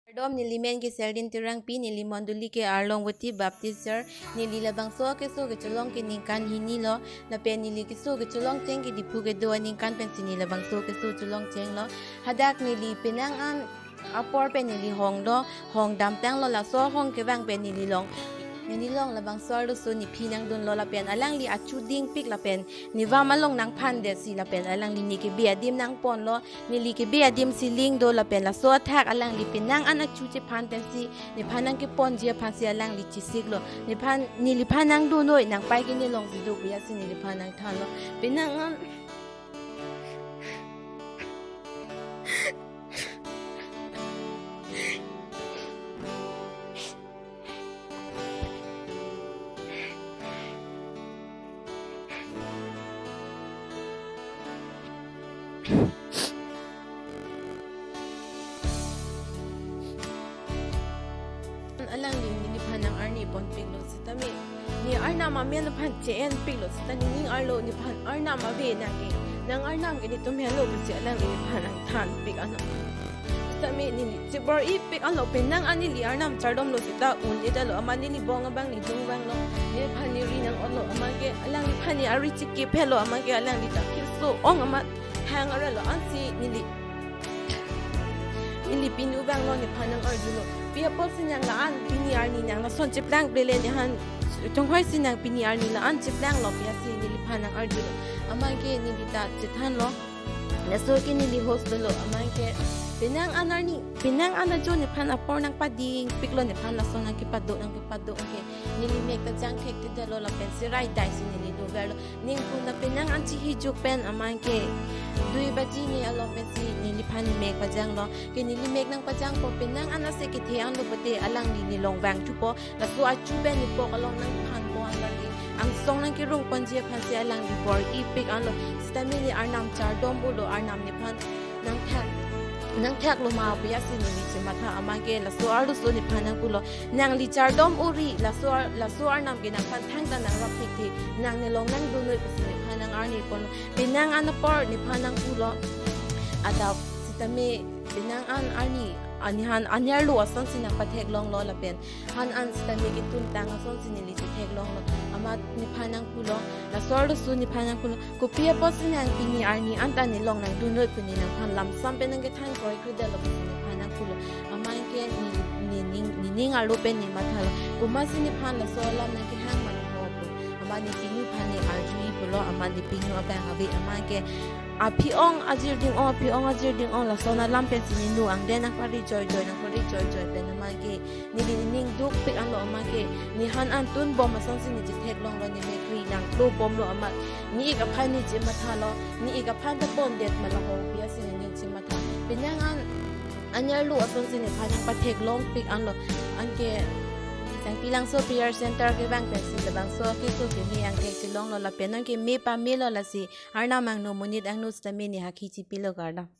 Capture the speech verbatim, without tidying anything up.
Kardom, neli men ke Serdin Terangpi, neli mondoli ke Arlongvoti Baptist Church, neli labangso keso kechelong ke ningkan hini lo, lapen neli keso kechelong cheng ke Diphu kedo aningkan pensi neli labangso keso chelong cheng lo. Hadak neli penang an apor pen neli hong do, hong damtang lo, laso hong kevang pen neli long. Neli long labangso arloso nephi nangdun lo lapen alangli achu dingpik lapen nevam along nangphan detsi lapen alangli ne kebe adim nangpon lo, neli kebe adim si ling do lapen laso athak alangli penang an achu chephan pensi nephan nangkeponji aphansi alangli chesik lo. Nephan, neliphan nangdun noi, nangpai ke nelong siduk ya si neliphan nangthan lo. Penang an alangli neliphan nang arni ponpik lo sitame, ne arnam amen aphan che-enpik lo sita nening arlo nephan arnam ave nang ke, nang arnam ke netum helo pusi alangli nephan nangthanpik ano. Sitame neli chibor-ipik ano, penang an neli arnam chardom lo sita un-edetlo, amat neli bong abang ne jung vang lo, nephan ne ri nang-ot lo, amat ke alangliphan ne ari chikip helo, amat ke alangli ta keso ong amat hang arlo ansi neli, neli pinu vang lo, nephan nang arjulo. Pi apotsi nang la-an pini arni nang lason cheplang plele, nephan chonghoi si nang pini arni la-an cheplang lo pi asi neliphan nang arjulo. Amat ke neli ta chethan lo. Laso ke neli host lo, amat ke penang an arni, penang an ajo nephan apor nangpadingpik lo, nephan lason nangkepado, nangkepado ke. Neli mek ta jangthek te detlo lapen si raidai si neli dover lo. Ningpun ta penang an chihijuk pen amat ke dui baji ni along pensi neliphan mek pajang lo. Ke neli mek nangpajangpo penang an ase kethe an lo pute alangli ne long vangthupo. Laso achu pen nepok along nangphanpo an lagi. Angsong nangkerung ponji aphansi alangli bor-ipik an lo. Sitame ne arnam chardom u lo, arnam nephan nangthak, nangthak lo ma pu ya si neli chematha, amat ke laso arloso nephan nangpulo. Nangli chardom uri, laso ar-, laso arnam ke nangphan thangta nangrap thekthe, nang nelong nangdun noi pusi nephan nang arni pon. Penang an apor nephan nangpulo. Adap sitame penang an arni, nephan aniarlo asonsi nangpatheklong lo lapen han an sitame ketun tang asonsi neli chetheklong lo. Amat nephan nangpulo, laso arloso nephan nangpulo, kopi apotsi nang pini arni anta nelong nangdun noi pu ne nangphan lamsam pen nangkethan kroikre detlo pusi nephan nangpulo. Amat ke ne, ne ning, nening arlo pen ne mathalo. Komatsi nephan laso alam nangkehang ma ho pu. Amat ne pinu aphan ne arju-i pulo, amat ne pinu abang ave, amat ke aphi-ong ajir ding-ong, aphi-ong ajir ding-ong, lason alam pensi ne nu angden nangpari joijoi, nangpari joijoi pen amat ke neli nening dukpik an lo, amat ke ne han an tunbom asonsi ne chetheklong lo, ne mekri nangklobom lo, amat ne ik aphan ne chemathalo, ne ik aphan ta pondet ma la ho pi asi nening chematha. Penang an aniarlo asonsi nephan nangpatheklongpik an lo. Anke Sangpi Langso Prayer Center kevang pensi labangso keso keme angthek chelong lo lapen non keme pame lo, lasi arnam angno monit angno sitame ne hakhi chipilo, kardom.